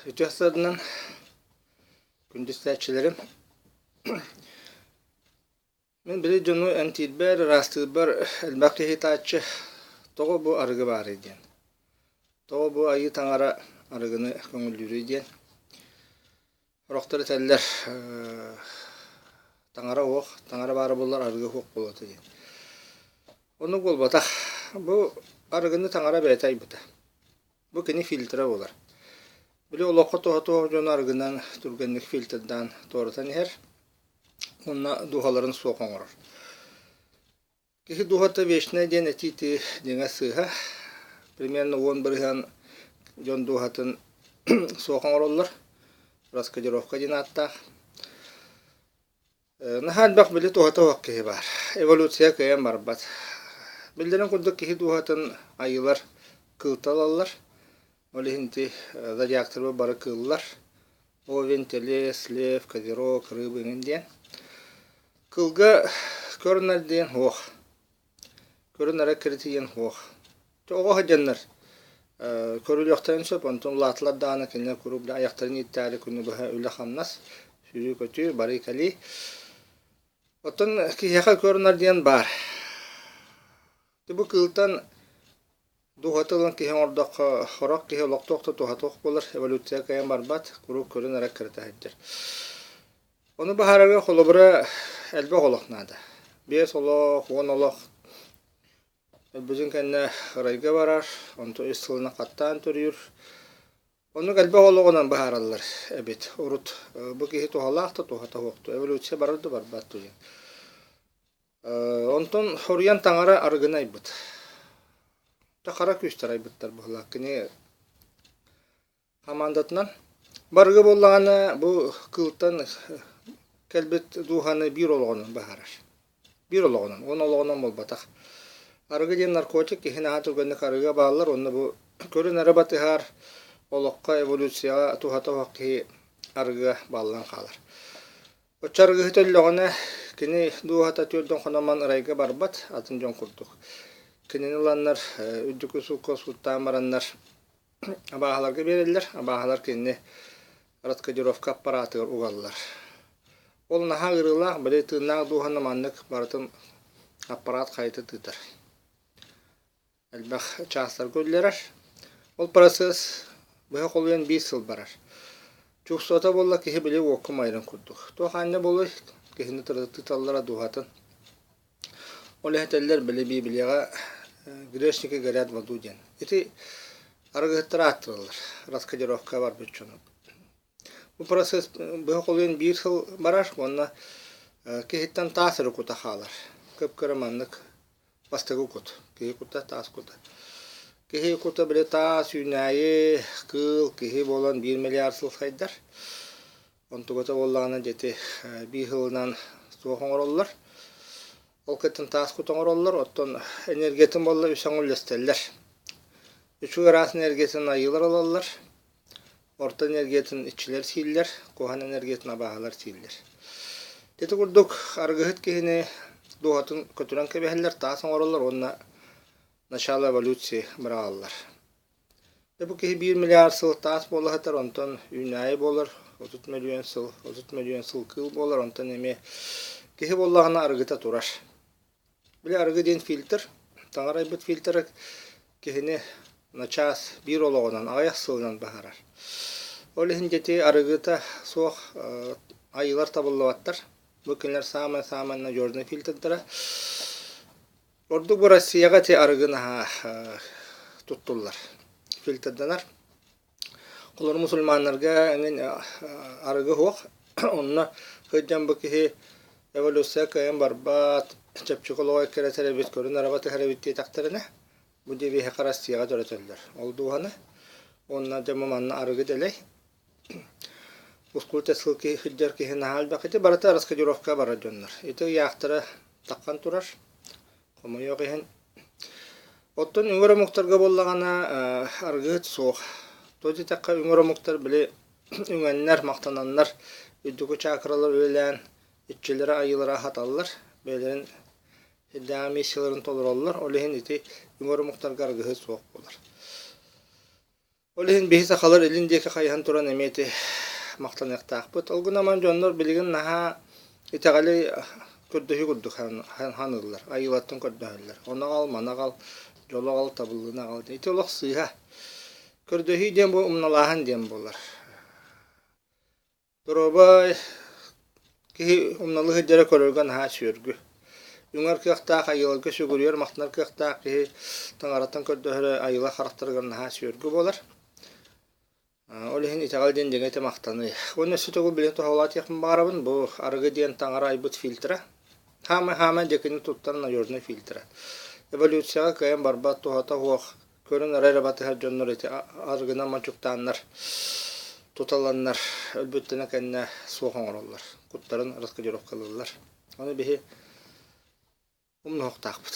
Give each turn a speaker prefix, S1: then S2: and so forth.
S1: Үтүө сарсыарданан күндү истээччилэрим. Мин били дьону эмтиирбэр, ыраастыырбар элбэх киһи ыытааччы тоҕо бу арыгы баарый диэн. Тоҕо бу айыы таҥара арыгыны көҥүллүүрүй диэн. Сорохтор этэллэр таҥара уох, таҥара баара буоллар арыгы уох буолуо этэ диэн. Оннук буолбатах. Бу арыгыны таҥара бэйэтэ айбыта. Бу кини фильтра буолар. Били олоххо туһа-туох дьону арыгынан түргэнник фильтрдаан туоратан иһэр уонна дууһаларын суох оҥорор. Киһи дууһата вечнай диэн этии дьиҥэ сыыһа. Примерно 10% дьон дууһатын суох оҥороллор. Раскодировка диэн ааттаах. Наһаа элбэх били туһата суох киһи баар. Эволюция кыайан барбат. Биллэрин курдук киһи дууһатын айыылар кыылта ылаллар. Ол иһин ити зодиактарбыт бары кыыллар. Овен, Телец, Лев, Козерог, Рыбы эҥин диэн. Кылга көрүнэр диэн суох. Көрүнэрэ киритийэн суох. Оҕо сылдьаннар көрүлүөхтэрин сөп, онтон улаатылар даҕаны кинилэр куруук да айахтарын ииттээри күнү быһа үлэ-хамнас, сүүрүү-көтүү, барыы-кэлии. Оттон киһиэхэ көрүнэр диэн баар. Бу кыылтан Дууһата ылан киһи оҥордоххо, сорох киһи олохтоох да туһата суох буолар, эволюция кыайан барбат, куруук көрөн эрэ кырата сылдьар. Ону быһаарарга холобура элбэх олох наада. Биэс олох, 10 олох өлбүтүн кэннэ ырайга барар, онтон үс сылынан хаттаан төрүүр. Оннук элбэх олоҕунан быһаараллар эбит. Урут бу киһи туһалаах да туһата суох дуо, эволюция барар да барбат дуу диэн. Онтон хоруйан таҥара арыгыны айбыт. Хара күүстэр айбыттар быһыылаах. Кини хамаандатынан. Барыгы буоллаҕына бу кыылтан кэлбит дууһаны биир олоҕунан быһаарар. Биир олоҕунан, 10 олоҕунан буолбатах. Арыгы диэн наркотик, киһи наһаа түргэнник арыгыга бааллар уонна бу көрүн эрэ батыһар, олоххо эволюцияҕа туһата суох киһи арыгыга бааллан хаалар. Оччо арыгыһыт өллөҕүнэ, кини дууһата түөрдэн хономон ырайга барбат, атын дьон курдук. Кинини ыланнар үрдүкү суукка сууттаан бараннар абааһыларга биэрэллэр, абааһылар кинини раскодировка аппаратыгар угаллар. Ол наһаа ыарыылаах, били тыыннаах дууһаны маннык барытын аппарат хайыта тыытар. Элбэх чаастарга үллэрэр. Ол процесс быһа холуйан биир сыл барар. Чувствота буолла киһи били уокка майрын курдук. Туох аанньа буолуой киһини тыталлара дууһатын. Ол иһэтэллэр били Библияҕа грешники горят в аду диэн. Ити арыгыһыттар ааттыыллар раскодировка барбыт дьону. Бу процесс быһа холуйан биир сыл барар уонна киһиттэн таас эрэ кута хаалар. Кып-кыра маннык Бастакы кут, киһи кута, таас кута. Киһи кута били таас, үүнээйи, кыыл, киһи буолан 1 миллиард сыл сайдар. Онтугата буоллаҕына дьэти биир сылынан суох оҥороллор. Ол кыттан таас кут оҥороллор, оттон энергиятын буолла үс аҥы үллэстэллэр. Үчүгэй ыраас энергиятын айыылар ылаллар, Орто энергиятын иччилэр сииллэр, куһаҕан энергиятын абааһылар сииллэр. Ити курдук арыгыһыт киһини дууһатын көтүрэн кэбиһэллэр, таас оҥороллор уонна начало эволюции быраҕаллар. Дьэ бу киһи 1 миллиард сыл таас буола сытар, онтон үүнээйи буолар, 30 мөлүйүөн сыл, 30 мөлүйүөн сыл кыыл буолар, онтон эмиэ киһи буоллаҕына арыгыта турар. Били арыгы диэн фильтр, таҥара айбыт фильтра киһини начаас биир олоҕунан, аҕыйах сылынан баһарар. Ол иһин дьэти арыгыта суох айыылар табыллыбаттар. Бу кинилэр саамай-саамай надежный фильтрдара. Ордук бу Россияҕа ити арыгы наһаа туттуллар, фильтрданар. Олор мусульманнарга эҥин арыгы суох. Онно сылдьан бу киһи эволюция кыайан барбат, чэпчэки олоҕу эккирэтэр эбит, көрүн араба түһэр эбит диэтэхтэринэ, бу девиһэхэ Россияҕа төрөтөллөр. Ол дууһаны. Уонна дьэ бу манна арыгы дэлэй. Ускул тэскил киһи сылдьар киһи наһаа элбэх. Ити барыта раскодировка барар дьоннор. Ити ыйаахтара таххан турар. Хомойуох иһин. Оттон үҥэр омуктарга буоллаҕына арыгыһыт суох. Тоҕо диэтэххэ үҥэр омуктар били үҥэннэр, махтананнар, үрдүкү чакралар үлэлээн иччилэрэ айыылара аһаталлар, бэйэлэрин сирдээҕи миссияларын толороллор. Ол иһин ити үҥэр омуктарга арыгыһыт суох буолар. Ол иһин биһи сахалар илин диэки хайыһан туран эмиэ ити махтаныахтаахпыт. Ол гынан дьоннор билигин наһаа итэҕэли көрдөһүү курдук ханыыллар, айыылартан көрдөһөллөр. Ону аҕал, маны аҕал, дьолу аҕал, табыллыыны аҕал. Ити олох сыыһа. Көрдөһүү диэн бу умналааһын диэн буолар. Доруобай киһи умналыы сылдьара көрөргө наһаа сүөргү. Үҥэр кыахтаах айыыларга сүгүрүйэр, махтанар кыахтаах киһи таҥараттан көрдөһөрө айыылар харахтарыгар наһаа сүөргү буолар. Ол иһин итэҕэл диэн дьиҥэ ити махтаныы. Уонна өссө төгүл билигин тоһоҕолоотуохпун баҕарабын, бу арыгы диэн таҥара айбыт фильтра. Хаамай-хаамай дьэкини туттар надежный фильтра. Эволюцияҕа кыайан барбат, туһата суох Көрөн эрэ эрэ батыһар дьоннор ити арыгынан мончуктааннар, туталаннар, өлбүттэнэ кэннэ суох оҥороллор, куттарын раскодировкалыыллар. Ону биһи умнуохтаахпыт.